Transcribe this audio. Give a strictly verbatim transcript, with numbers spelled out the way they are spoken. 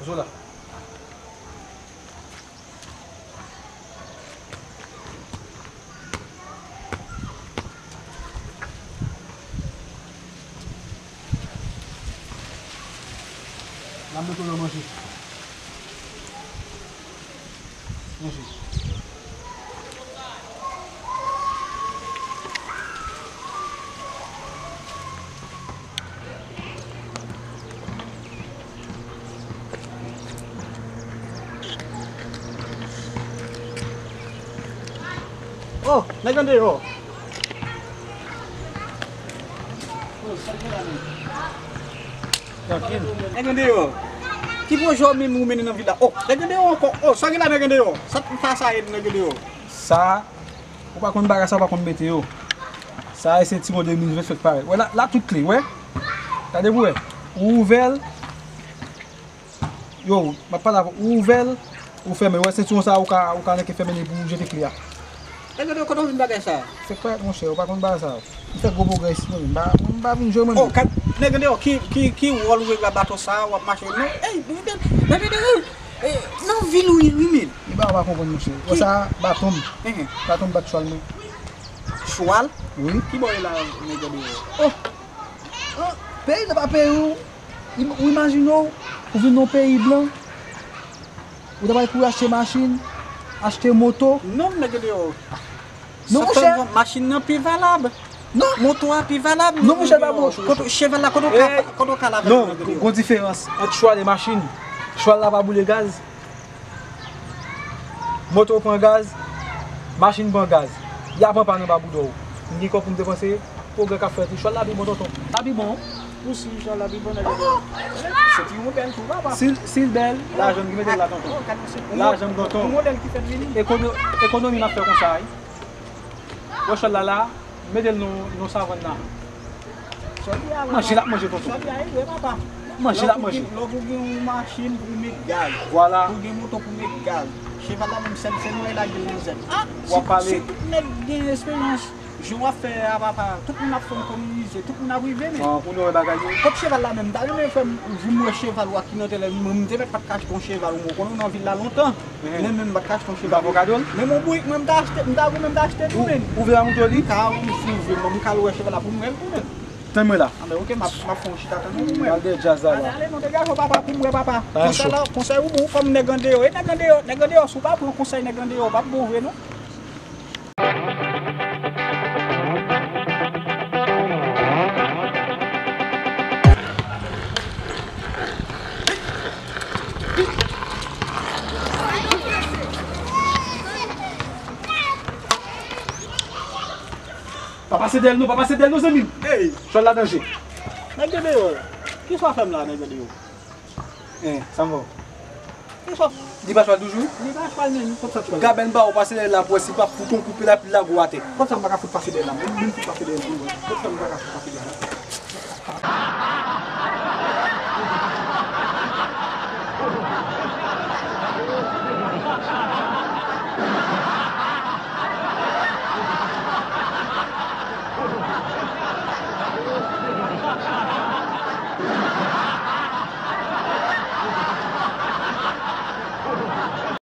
Voilà. N ap mete w nan manje. Manje. Oh, nèg andeyò. Nèg andeyò. Ki pwojè w menm ou mennen nan vil la? Oh, nèg andeyò ankò. Oh, sa gen la nèg andeyò? Sa, sa, sa ye nèg andeyò? Sa, ou pa konn bagay sa, ou pa konn mete yo. Sa, e se ti modèl mil ven fèk parèt. Wè, la, la tout kle, wè. Gade pou wè. Ou ouvè l. Yo, m ap pale avè w. Ou ouvè l, ou fèmen. Ou wè sentiwon sa, ou ka, ou ka nèke fèmen li pou w jete kle a. Nèg andeyò, kote w jwenn bagay sa? Fèk parèt, monchè, ou pa konn bagay sa. M fè gwo pwogrè isit, mwen, m pa, mwen, m pa vin jwe, mwen. Oh, kat, nèg andeyò, ki, ki, ki wòl ou jwe ak baton sa, w ap mache, non? Ey, nèg andeyò, ey, nan vil ou ye, wi, men. Li ba ou pa konprann, monchè. Wè sa, baton m. Enhen. Baton m bat chwal mwen. Chwal? Wi. Ki bò w ye la, nèg andeyò? Oh! Oh, peyi nan pa peyi w. Im-, ou imajine w, ou vin nan peyi blan, ou ta pral kouri achte machin, achte moto. Non, nèg andeyò. Non, monchè. Machin nan pi valab. Non. Moto a pi valab. Non, monchè, pa bon. Kote, cheval la, kote w ka, kote w ka lave l, nèg andeyò? Non, gon diferans ant chwal e machin. Chwal la pa boule gaz. Moto pran gaz, machin pran gaz. Y a pran pa nan ba bouda w. M gen kòb pou m depanse, pwogrè k ap fèt wi. Chwal la pi bon, tonton. Sa pi bon. Ou si chwal la pi bon, nèg andeyò. Se pi yon bèl tou, papa. Si, si l bèl, lajan m ki mete l la, tonton. Oh, gade se pou lajan m, tonton. Yon modèl ki fèt vini. Ekono-, ekonomi m ap fè konsa, wi. Wè chwal la la, mete l nan, nan savann nan. Manje l ap manje, tonton. Manje l ap manje. Lè w pou gen yon machin pou w met gaz. Vwala. Pou w gen moto pou w met gaz. Cheval la menm sèl, sèl mwen lage l nan zèb. Ah, w ap pale. Si tout nèg gen esperyans, jan w ap fè a, papa, tout moun ap fè w kominize, tout moun ap rive, men. Bon, pou nou wè bagay yo. Kot cheval la menm, m ta renmen fè m, jou m wè cheval ou a ki nan tèlè, mwen, m te mèt pa t ka achte yon cheval, ou konnen w nan vil la lontan. Men menm m pa t ka achte yon cheval. Ou pa fè kado l? Men mon bourik mwen m ta achte, m ta goumen m ta achte tou, men. Ou vle m montre w li? M ka, wi, si w vle, m ka lwe cheval la pou m wè l tou, men. Tann mwen la. Anben, oke, m ap, m ap fè yon chita tann ou pou m wè l. Al dèyè djaz la, la. Ale, ale, non, degaje w, papa, pou m wè, papa. Konsèy la, konsèy ou bon, kòm nèg andeyò, e nèg andeyò, nèg andeyò, si w pa pran konsèy nèg andeyò, w p ap bon vre, non. Pa pase dèyè l non, pa pase dèyè l non, zanmi m. Ey! Chwal la danje. Nèg andeyò, kisa w fè m la, nèg andeyò? Eh, sa m fè w? Kisa w... Li pa chwal toujou? Li pa chwal menm, kot sa chwal? Gabèl ba ou pase dèyè l la pou wè si l pa fout yon koupe la, pou l lage w atè. Kot sa m pa ka fout pase dèyè l la? Mwen menm fout pase dèyè l pou mwen. Kot sa m pa ka fout pase dèyè l la?